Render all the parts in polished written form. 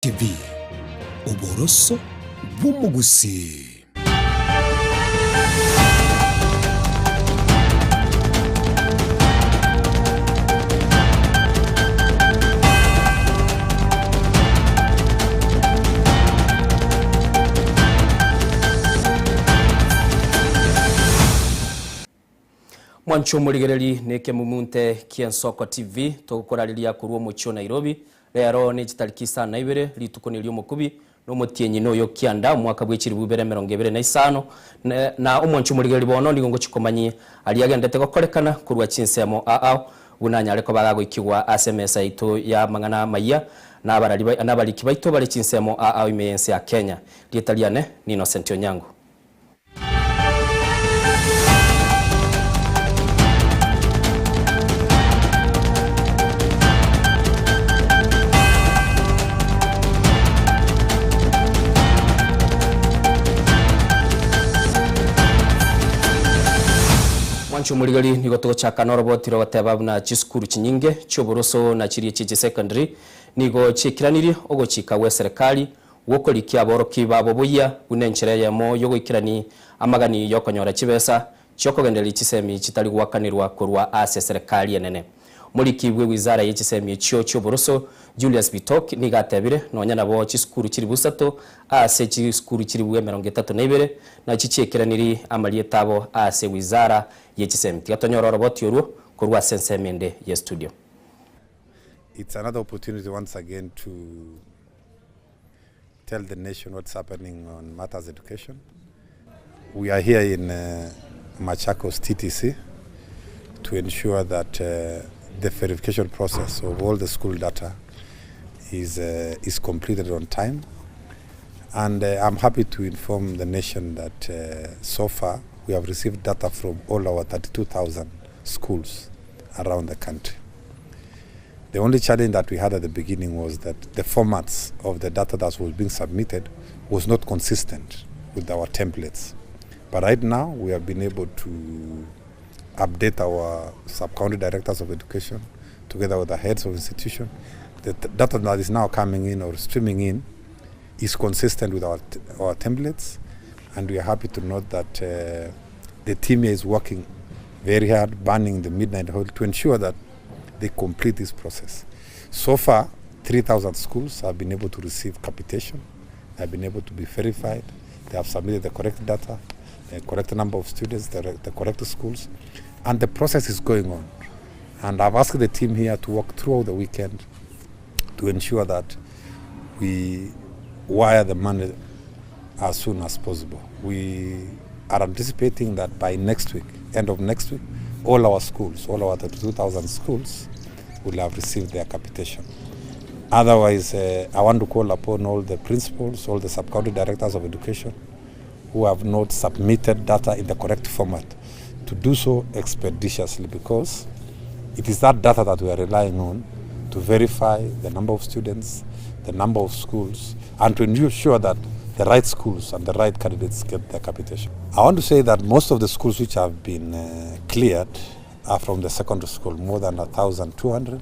TV, oboroso bw'omogusii. Mwancho omorigereri na ekemumunte ki'Ensoko TV togokorariria korwa omochie o Nairobi. Rero ne chitariki isano na ibere, rituko nerio omokubi, na omotienyi noyo kianda, omwaka bwe chilifu ibere emerongo ebere na isano, na omwancho omorigereri bono nigo ngochia komanyia aria agendete gokorekana korwa chinsemo ao ao, buna anyare koba agoikigwa ase emesa yaito ya amang'ana amayia na abarari na abariki baito bare chinsemo ao ao ime y'ense ya Kenya. Rieta riane ni Innocent Onyango. Mwancho omorigeri nigo togochaka noroboti rogoteba buna chisukuru chinyinge chioboroso na chiria chie chisecondary nigo chiaikiranirie ogochika gwe serikali gwokorikia aboroki babo buya buna enchera eyemo yogoikerani amagani yokonyora chibesa chiokogendereria chisemi chitari goakanirwa korwa ase serikali enene. Omoriki bwe wizara ye chisemi echio chioboroso Julius Bitok nigo atebire nonya nabo chisukuru chilifu isato ase chisukuru chilifu emerongo etato na ibere nachi chiekeraniri amarieta abo ase wizara ye chisemi. Tiga tonyore oroboti orwo korwa ase ensemo ende ye studio. It's another opportunity once again to tell the nation what's happening on matters education. We are here in Machakos TTC to ensure that the verification process of all the school data is completed on time. And I'm happy to inform the nation that so far we have received data from all our 32,000 schools around the country. The only challenge that we had at the beginning was that the formats of the data that was being submitted was not consistent with our templates. But right now we have been able to update our sub-county directors of education together with the heads of institution. The data that is now coming in or streaming in is consistent with our templates, and we are happy to note that the team here is working very hard, burning the midnight oil to ensure that they complete this process. So far, 3,000 schools have been able to receive capitation, they have been able to be verified, they have submitted the correct data, the correct number of students, the correct schools, and the process is going on. And I've asked the team here to work throughout the weekend to ensure that we wire the money as soon as possible. We are anticipating that by next week, end of next week, all our schools, all our 32,000 schools will have received their capitation. Otherwise, I want to call upon all the principals, all the sub-county directors of education who have not submitted data in the correct format to do so expeditiously, because it is that data that we are relying on to verify the number of students, the number of schools, and to ensure that the right schools and the right candidates get their capitation. I want to say that most of the schools which have been cleared are from the secondary school, more than 1,200,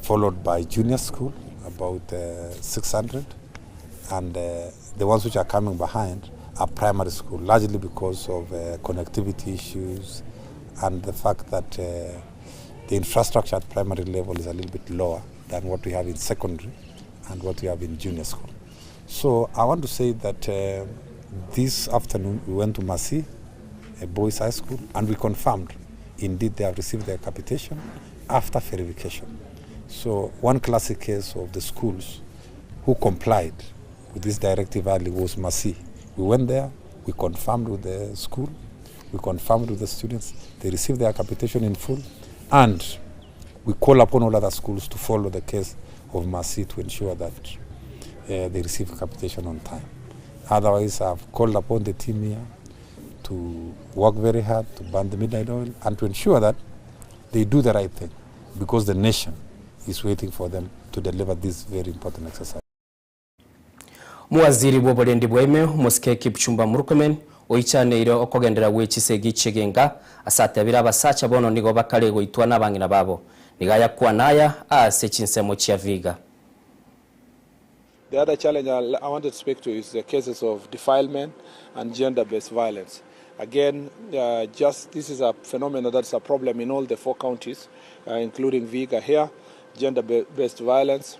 followed by junior school, about 600, and the ones which are coming behind are primary school, largely because of connectivity issues and the fact that the infrastructure at primary level is a little bit lower than what we have in secondary and what we have in junior school. So I want to say that this afternoon we went to Masii, a boys' high school, and we confirmed indeed they have received their capitation after verification. So one classic case of the schools who complied with this directive early was Masii. We went there, we confirmed with the school, we confirmed with the students, they received their capitation in full, and we call upon all other schools to follow the case of Masii to ensure that they receive capitation on time. Otherwise, I've called upon the team here to work very hard, to burn the midnight oil, and to ensure that they do the right thing, because the nation is waiting for them to deliver this very important exercise. Muwaziri bw'oborendi bwaime omosike Kipchumba Murkomen oichaneire okogendera gwe chisegi chigenga ase atebire abasacha bono nigo bakare goitwa n'abang'ina babo niga yakwanaya ase chinsemo chia Vihiga. The other challenge I wanted to speak to is the cases of defilement and gender-based violence. Again, just this is a phenomenon that's a problem in all the 4 counties, including Vihiga here. Gender-based violence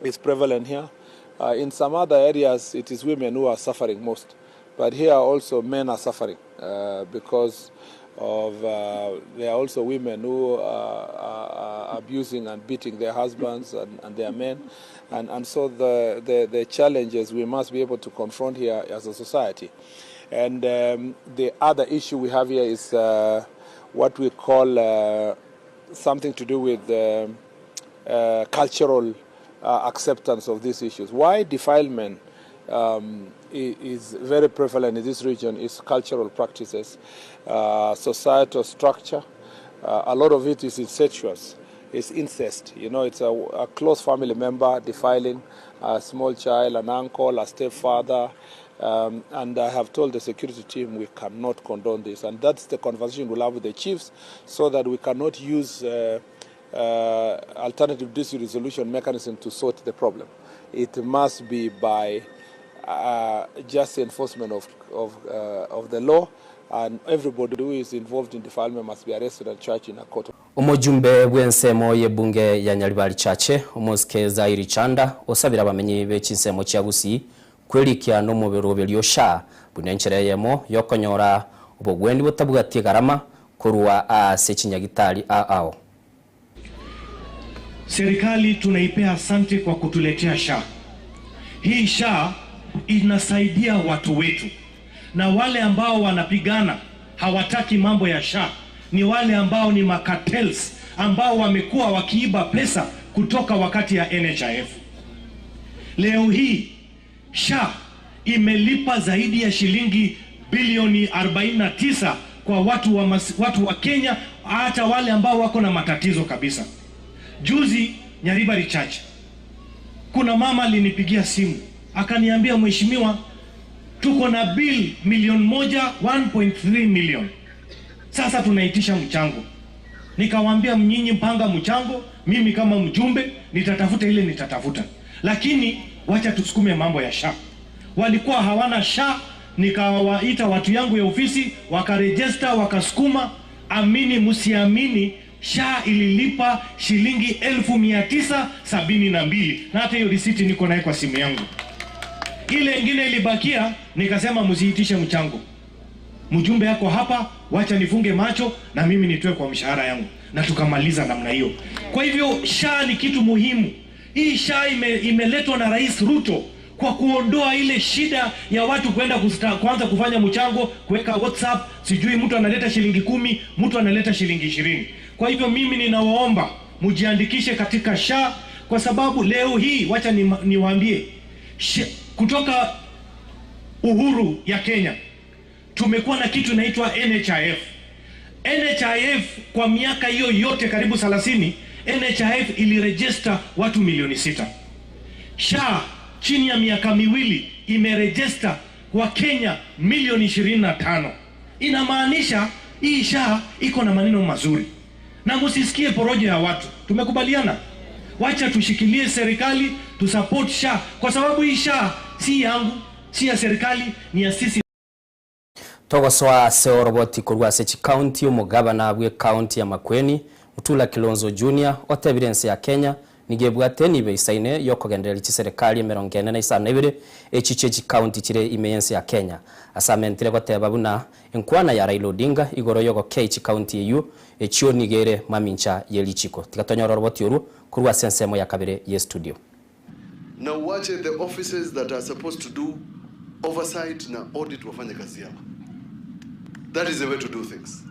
is prevalent here. In some other areas, it is women who are suffering most. But here also men are suffering because of there are also women who are abusing and beating their husbands and their men. And so the challenges we must be able to confront here as a society. And the other issue we have here is what we call something to do with cultural acceptance of these issues. Why defilement is very prevalent in this region is cultural practices, societal structure. A lot of it is incestuous. It's incest. You know, it's a close family member defiling a small child, an uncle, a stepfather. And I have told the security team we cannot condone this. And that's the conversation we'll have with the chiefs, so that we cannot use alternative dispute resolution mechanism to sort the problem. It must be by just enforcement of the law, and everybody who is involved in defilement must be arrested and charged in a court. Omujumbe bw'ensemo y'ebunge ya Nyaribari Chache Omosike Zairi Chanda osabira abamenyi b'ekinsemo kya Gusii kwelikia n'omubiro sha bunenchereyemo yemo yokonyora obogwendi butabwati garama kurwa ase chinyagitari ao. Serikali tunaipea asante kwa kutuletea SHA. Hii SHA inasaidia watu wetu, na wale ambao wanapigana hawataki mambo ya SHA ni wale ambao ni macartels ambao wamekuwa wakiiba pesa kutoka wakati ya NHIF. Leo hii SHA imelipa zaidi ya shilingi bilioni 49 kwa watu wa Kenya, hata wale ambao wako na matatizo kabisa. Juzi Nyaribari Church, kuna mama alinipigia simu akaniambia, mheshimiwa, tuko na bill milioni moja, 1.3 million. Sasa tunaitisha mchango. Nikawaambia mnyinyi mpanga mchango, mimi kama mjumbe nitatafuta ile nitatafuta. Lakini wacha tusukume mambo ya SHA. Walikuwa hawana SHA, nikawaita watu yangu ya ofisi, wakaregister, wakasukuma. Amini msiamini, SHA ililipa shilingi 972, na hata hiyo risiti niko nayo kwa simu yangu. Ile ingine ilibakia, nikasema msiitishe mchango. Mjumbe yako hapa, wacha nifunge macho na mimi nitoe kwa mshahara yangu. Na tukamaliza namna hiyo. Kwa hivyo SHA ni kitu muhimu. Hii SHA imeletwa na Rais Ruto kwa kuondoa ile shida ya watu kwenda kuanza kufanya mchango, kuweka WhatsApp, sijui mtu analeta shilingi 10, mtu analeta shilingi 20. Kwa hivyo mimi ninawaomba mjiandikishe katika SHA, kwa sababu leo hii wacha niwaambie, kutoka uhuru ya Kenya tumekuwa na kitu inaitwa NHIF. NHIF kwa miaka hiyo yote karibu 30, NHIF iliregister watu milioni 6. SHA chini ya miaka miwili imeregister kwa Kenya milioni 25. Inamaanisha hii SHA iko na maneno mazuri. Na msisikie porojo ya watu. Tumekubaliana? Wacha tushikilie serikali, tusupport SHA, kwa sababu hii SHA si yangu, si ya serikali, ni ya sisi. Togosoa seoroboti kurwa sechi county omugabana bwe county ya Makueni Mutula Kilonzo Junior otebirense ya Kenya nigebwate nibe isaine yokogenderera chiserikali 45 echiche county chire imeyense ya Kenya asamentire goteba buna enkwana ya Raila Odinga igoro yogo kechi county eyu echio nigere mamincha yelichiko tikatonyora roboti oru kurwa sensemo ya kabere ye studio. Na uache the offices that are supposed to do oversight na audit wafanye kazi yao. That is the way to do things.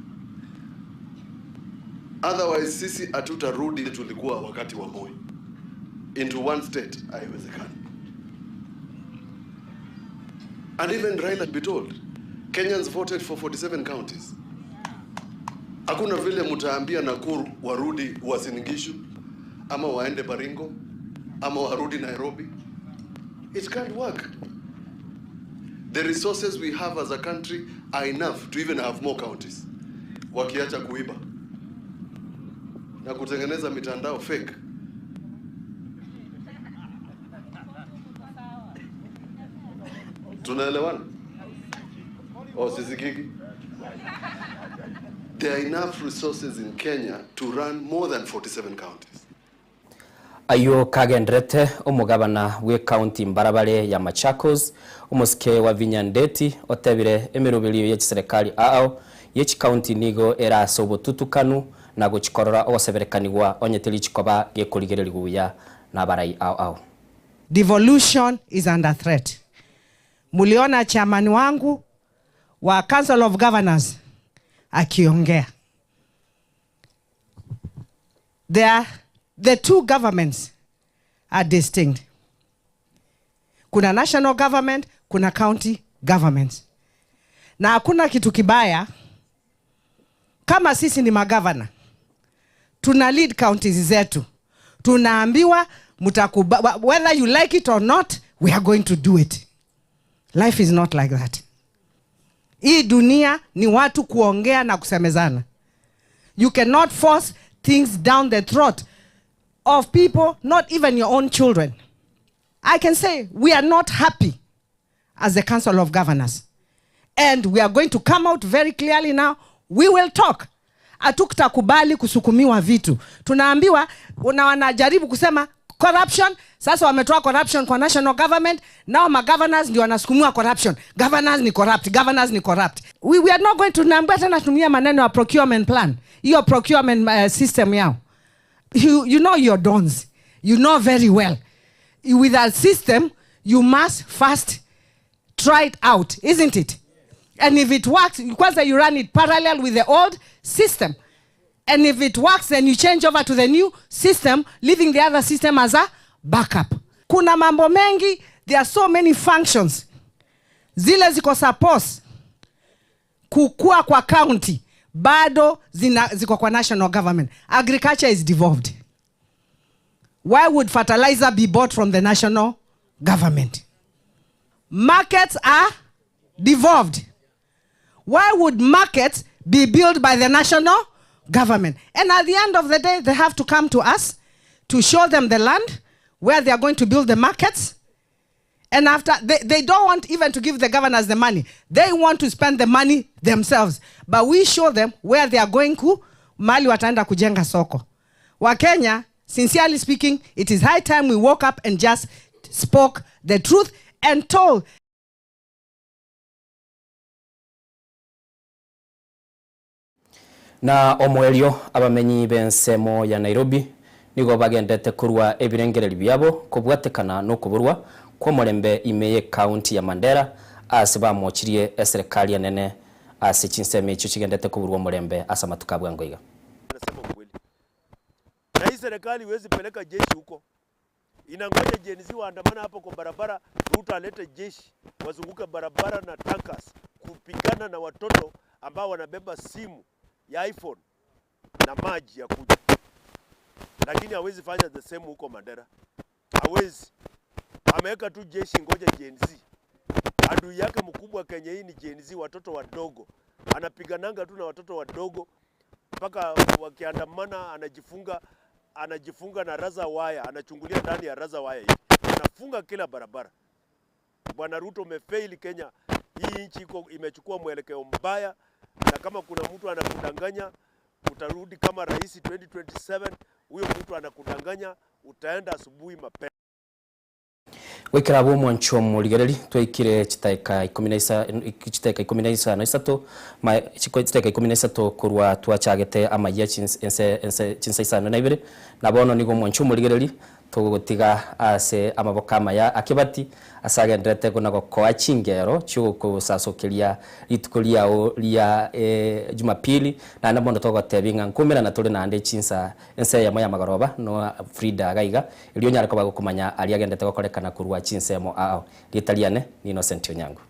Otherwise sisi hatutarudi tulikuwa wakati wa Moi. Into one state haiwezekani. And even Raila be told, Kenyans voted for 47 counties. Hakuna vile mtaambia Nakuru warudi Uasin Gishu, ama waende Baringo, ama warudi Nairobi. It can't work. The resources we have as a country are enough to even have more counties. Wakiacha kuiba na kutengeneza mitandao fake. Tunaelewana? Oh, sisikiki? There are enough resources in Kenya to run more than 47 counties. Ayo kagendrete omugabana we county mbarabare ya Machakos omusike wa Vinyandeti otebire emirubiri ye serikali ao yechi county nigo eraso obotutukanu na gochikorora ogoseberekanigwa onyeteri chikoba gekorigereriguya na barai ao. Devolution is under threat. Muliona chairman wangu wa Council of Governors akiongea. The two governments are distinct. Kuna national government, kuna county governments. Na hakuna kitu kibaya kama sisi ni magavana. Tuna lead counties zetu. Tunaambiwa whether you like it or not, we are going to do it. Life is not like that. Hii dunia ni watu kuongea na kusemezana. You cannot force things down the throat of people, not even your own children. I can say we are not happy as the Council of Governors. And we are going to come out very clearly now. We will talk. Hatutakubali kusukumiwa vitu. Tunaambiwa, wanajaribu kusema corruption. Sasa wametoa corruption kwa national government. Now ma governors ndio wanasukumiwa corruption. Governors ni corrupt. Governors ni corrupt. We are not going to naambiwa tena tumia maneno ya procurement plan. Hiyo procurement system yao. You know your dons. You know very well. With a system, you must first try it out, isn't it? And if it works, kwanza you run it parallel with the old system. And if it works, then you change over to the new system, leaving the other system as a backup. Kuna mambo mengi, there are so many functions. Zile ziko suppose kukua kwa county, bado ziko kwa national government. Agriculture is devolved. Why would fertilizer be bought from the national government? Markets are devolved. Why would markets be built by the national government? And at the end of the day, they have to come to us to show them the land where they are going to build the markets. And after, they don't want even to give the governors the money. They want to spend the money themselves. But we show them where they are going to, mali wataenda kujenga soko. Wakenya, sincerely speaking, it is high time we woke up and just spoke the truth and told. Na omwelio abamenyi bensemo ya Nairobi nigo bagendete kurwa ebirengereri byabo kobwatekana no kuburwa kwa murembe imeye county ya Mandera ase bamochirie eserikali nene ase chinseme icho chigendete kuburwa murembe asa matuka bwangoiga. Nasema kweli. Na hii serikali huwezi peleka jeshi huko. Inangoja Gen Z waandamana hapo kwa barabara, Ruto alete jeshi wazunguke barabara na tankers kupigana na watoto ambao wanabeba simu ya iPhone na maji ya kuja. Lakini hawezi fanya the same huko Mandera. Hawezi. Ameweka tu jeshi ngoja Gen Z. Adui yake mkubwa Kenya hii ni Gen Z, watoto wadogo. Anapigananga tu na watoto wadogo mpaka wakiandamana anajifunga na raza waya, anachungulia ndani ya raza waya hivi. Anafunga kila barabara. Bwana Ruto umefail Kenya. Hii nchi iko imechukua mwelekeo mbaya, na kama kuna mtu anakudanganya utarudi kama rais 2027, huyo mtu anakudanganya utaenda asubuhi mapema. Wikira bo mwancho muligereri twikire chitaika 13 ma chitaika 13 kurwa twachagete amaya chinsa isano na ibere nabono nigo mwancho muligereri tugotiga ase amaboko amaya akibati asagenderete kuna gokoa chingero chiogosasokeria rituko riao ria Jumapili na nabono togotebinga nkumira na tuli nande chinsa ense ya moya magoroba no Frida gaiga irio nyarako bagokumanya ari agendete gokorekana kurwa chinsemo ao ritariane ni Innocent Onyango.